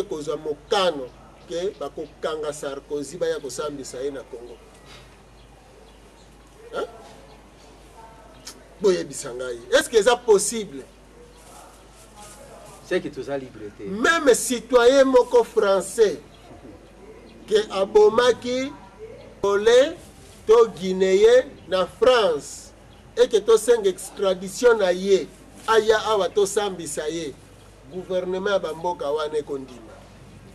mpe kozwa mokano ke bakokanga Sarkozy baya kosambisa ye na Congo? Hein? Boyebisa ngai, est ce que eza possible? C'est que toza libre te. Même citoyen moko français ke abomaki Congolais to Guinéen na France eke tosenga extradition na ye aya awa tosambisa ye, gouvernement ya bamboka wana ekondima?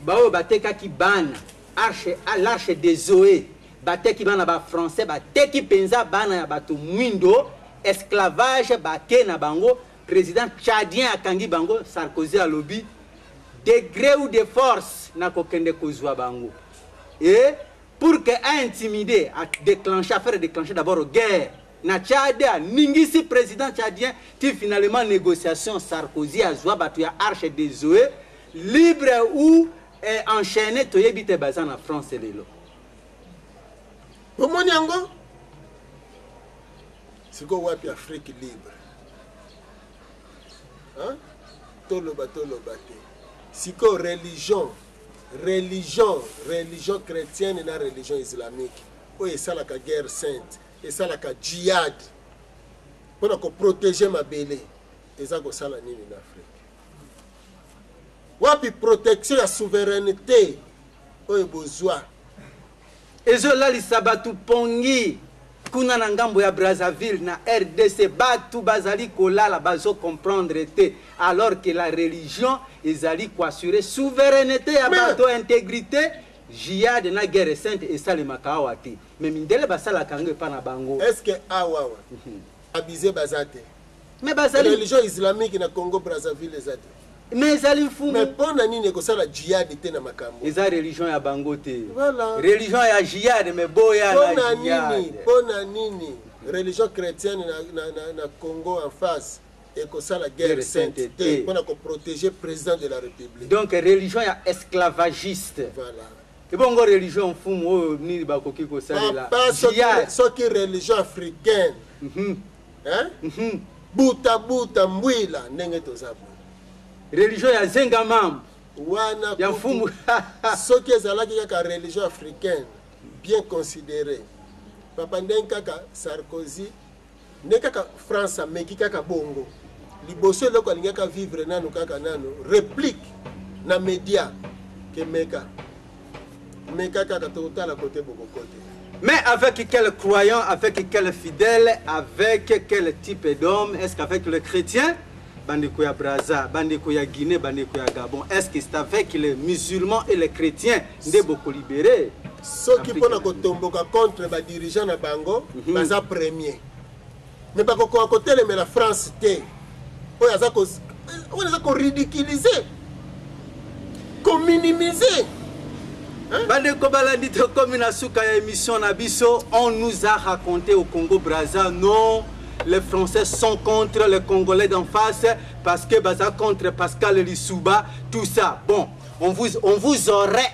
Baoyo batekaki bana arche, l'arche de Zoé, bateki bana ba français, bateki mpenza bana ya bato mwindo, esclavage, bake na bango. Président tchadien akangi bango. Sarkozy alobi de gré ou de force nakokende kozwa bango. Et pour que a intimider, a déclencher, a faire déclencher d'abord guerre na Tchad, aningisi président tchadien ti finalement négociation, Sarkozy azwa bato ya arche de Zoé libre ou enchaîné, toyebi te, baza na France lelo. Omoni yango sikoyo, wapi Afrique libre? Hein? Toloba, toloba te. Sikoyo religion chrétienne na religion islamique oyo esalaka guerre sainte, esalaka djihad mpona koprotéger mabele, eza kosala nini na Afrique? Wapi protection ya souveraineté oyo bozwa? Ezolalisa bato pongi kuna na ngambo ya Brazzaville, na RDC. Bato bazali kolala, bazocomprendre te, alors que la religion ezali koassurer souveraineté ya bato, intégrité. Jihad na guerre sainte esalemaka awa te, mais mindele basalaka yango epa na bango. Est ce que awa awa abize baza te? Mais bazali. Religion islamique na Congo Brazzaville eza te? Mais ezali, mfumu. Mais mpo na nini ekosala jihad te na makambo? Eza religion ya bango te. Voilà. Religion ya jihad, mais boya mpo na na nini? Jihad. Mpo na nini religion chrétienne na Congo en face ekosala guerre guerre sainte sainte te te mpona koprotéger président de la République? Donc religion ya esclavagiste. Voilà. Ebongo religion, mfumu, oyo nini bakoki kosalela? Papa, Jihad. soki religion africaine, hein? Buta buta mbwila ndenge toza boye. Religion ya zenga mambo wana ya mfumu. Soki ezalaki kaka religion africaine bien considéré, papa, ndenge kaka Sarkozy, ndenge kaka France ameki kaka bongo liboso, eloko alingaka vivre nanu kaka nanu réplique na média ke meka meka kaka, tokotala kote bokoko te. Mais avec quel croyant, avec quel fidèle, avec quel type d'homme? Est-ce qu'avec le chrétien, bandeko ya Braza, bandeko ya Guinée, bandeko ya Gabon, est-ce que c'est avec les musulmans et les chrétiens nde bokolibérer? Soki mpona kotomboka contre badirigeant na bango, baza premier, mais bakokoka kotelemela France te oyo aza oyo aza koridiculiser, kominimiser. Bandeko balandi, tokomi na suka ya émission na biso. On nous a raconté au Congo Brazza, non, les Français sont contre les Congolais d'en face parce que baza contre Pascal Lissouba, tout ça. Bon, on vous aurait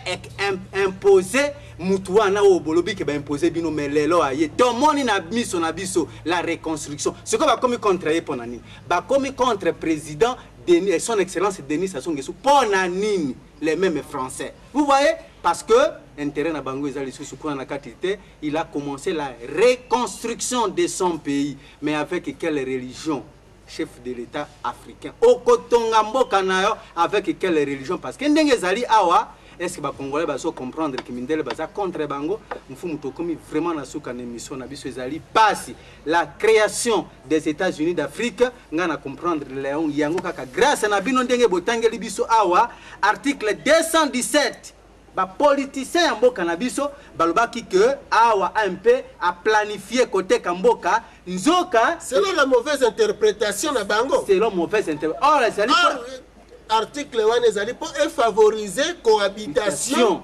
imposé mutu wana oyo bolobi ke baimpose bino, mais lelo aye, tomoni na miso na biso la reconstruction. Sikoyo bakomi contre ye mpo na nini? Bakomi contre président Denis, son excellence Denis Sassou Nguesso mpo na nini, les mêmes Français? Vous voyez, parce que intérêt na bango eza lisusu kuna na kati te. Il a commencé la reconstruction de son pays, mais avec quelle religion? Chef de l'État africain, okotonga mboka na yo avec quelle religion? Parce que ndenge ezali awa, est ce que bacongolais bazo comprendre ke mindele baza contre bango? Mfumu, tokomi vraiment na suka na émission na biso. Ezali pasi. La création des États-Unis d'Afrique, nga na comprendre léon yango kaka grâce na bino ndenge botangeli biso awa article 217. Bapoliticien ya mboka na biso balobaki ke awa AMP aplanifié koteka mboka, nzoka Selon la mauvaise interprétation na bango. Selon mauvaise interprétation. Or ezali Or, article wana ezali mpo efavoriser cohabitation,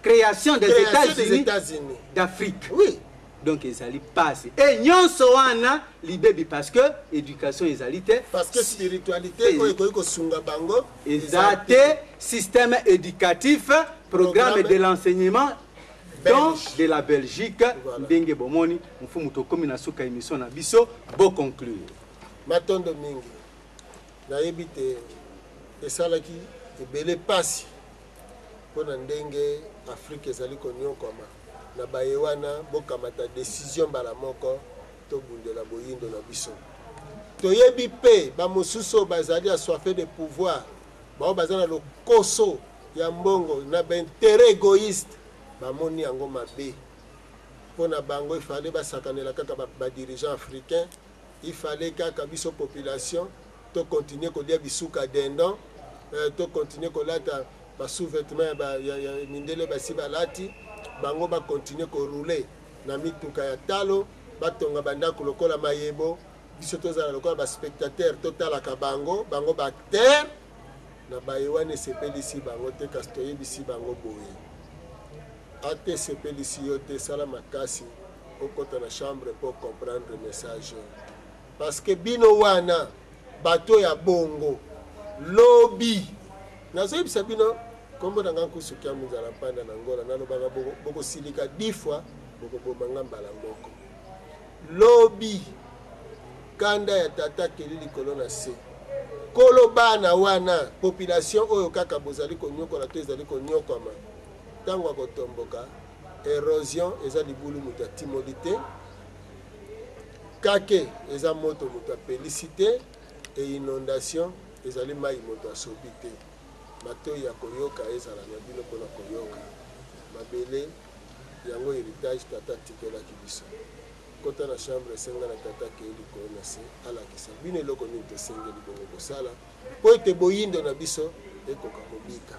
création des création des États-Unis États-Unis d'Afrique. Oui. Donc ezali pasi e nyonso wana libebi parce que éducation ezali te. Parce que spiritualité oyo ekoki kosunga bango eza te. Système éducatif, programme Programme de l'enseignement donc belge. De la Belgique. Voilà. Ndenge bomoni, mfumu, tokomi na suka émission na biso, boconclure. Matondo mingi. Nayebi te, esalaki ebele pasi. Mpo na ndenge Afrique ezali konyokwama na baye wana, bokamata decision mbala moko tobundela boyindo na biso. Toyebi mpe ba mosusu oyo bazali assoiffes de pouvoir, baoyo baza na lokoso ya mbongo na ba interet egoïste, bamoni yango mabe. Mpo na bango il fallait basakanela kaka ba dirigeants africains, il fallait kaka biso population to continuer kolia bisuka dindon, to continuer kolata ba sous-vêtements ya mindele basi balati, bango ba continuer ko rouler na mituka ya talo, batonga bandako lokola mayebo, biso tozala lokola ba spectateurs, totalaka bango, bango ba acteurs na baye wana esepelisi bango te, kasi toyebisi bango boye, ata esepelisi yo te, sala makasi okota na chambre po comprendre message oyo, parce que bino wana bato ya bongo lobi nazoyebisa bino kombo na nga Nkusu Kiamu Nzala Mpanda na Angola, nalobaka bokosilika 10 fois, bokoboma nga mbala moko. Lobi kanda ya tata keli likolo na se kolo bana wana population oyo kaka bozali konyokola to ezali konyokwama, ntango akotomboka erosion eza libulu moto atimoli te, kake eza moto moto apelisi te, e inondation ezali mai moto asopi te. Matoi ya koyoka ezala na bino mpona koyoka. Mabele yango heritage tata atikelaki biso. Kota na chambre, esenga na tata akei likolo na se alakisa bino eloko nini tosengeli bongo kosala mpo ete boyindo na biso ekoka kobika.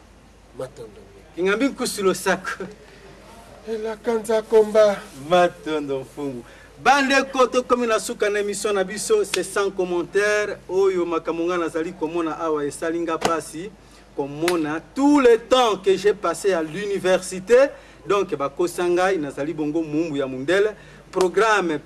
Matondo mingi. Kingambi Nkusu losako. Elaka Nzakomba. Matondo mfumu. Bandeko, tokomi na suka na émission na biso, c'est sans commentaire. Oyo makambo nga nazali komona awa esali nga pasi komona tout le temps que j'ai passé à l'université, donc bakosa ngai nazali bongo mumbu ya mundele, programme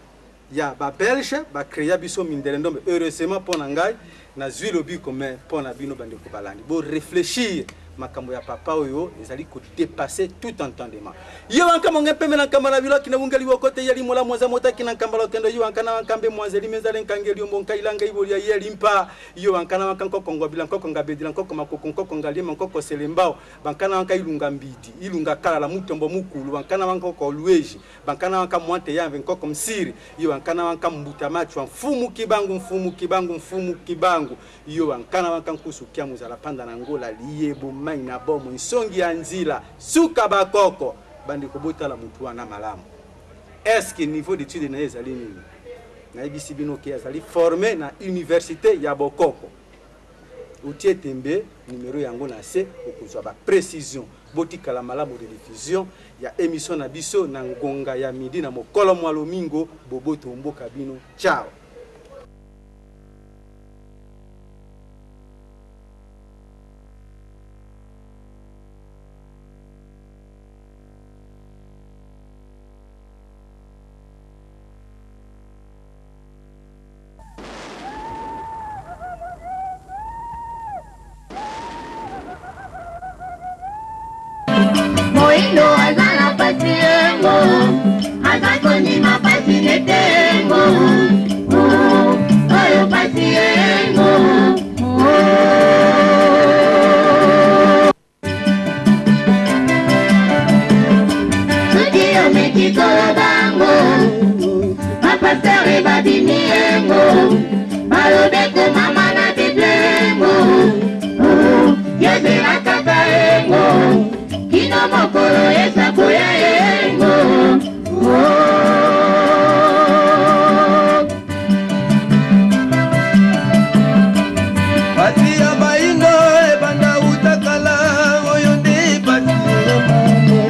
ya ba belge ba créa biso mindele ndombe. Heureusement mpo na ngai nazwi lobiko, mais mpo na bino bandeko balandi, bo réfléchir makambo ya papa oyo ezali ko dépasser tout entendement. Yo wanka monge pembe na nkamba na bilo akina bungeli wokote yali mola mwaza motaki na nkamba lokendo yo wanka na wankambe mwazeli mezale nkangeli yombo nkailanga ibolia yeli mpa yo wanka na wanka nkoko ngobila nkoko ngabedila nkoko makoko nkoko ngalima nkoko selembao bankana wanka ilunga mbidi ilunga kalala mutombo mukulu bankana wanka nkoko lueji bankana wanka mwante yamve nkoko msiri yo wankana wanka mbuta machwa mfumu kibangu mfumu kibangu mfumu kibangu yo wankana wanka nkusu kia muzala panda na ngola liyebo mai na bomo nsongi ya nzila suka bakoko. Bandeko botala mutu wana malamu, est-ce que niveau d'étude na ye ezali nini? Nayebisi bino ke azali formé na université ya Bokoko. Otie tembe numero yango na se, okozwa ba précision. Botikala malamu de diffusion ya émission na biso na ngonga ya midi na mokolo mwa lomingo. Boboto mboka bino, ciao. Moindo aza na pasi yango, aza kondima pasi nete yango, oyo pasi yango. Soki omeki koloba yango, bapasteur babimi yango, balobi ekomama na Bible yango, yozela kaka yango, kino mokolo esakoya yango. Pasi ya bayindo ebanda uta kala, oyo nde pasi eyemane.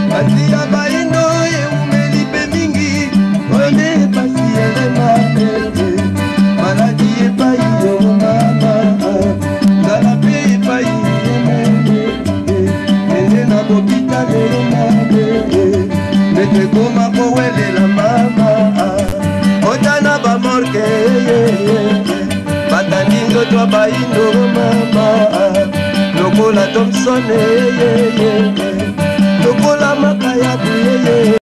Pasi ya bayindo eumeli mpe mingi, oyo nde pasi eyemane. Maladi epai yo mama, nzala mpe epai yemene. Kende na bopitale mabe, ndeko ekoma kowelela mama. Ota na bamorke, batandi nzoto ya bayindo mama, lokola Thomson, lokola makayabu.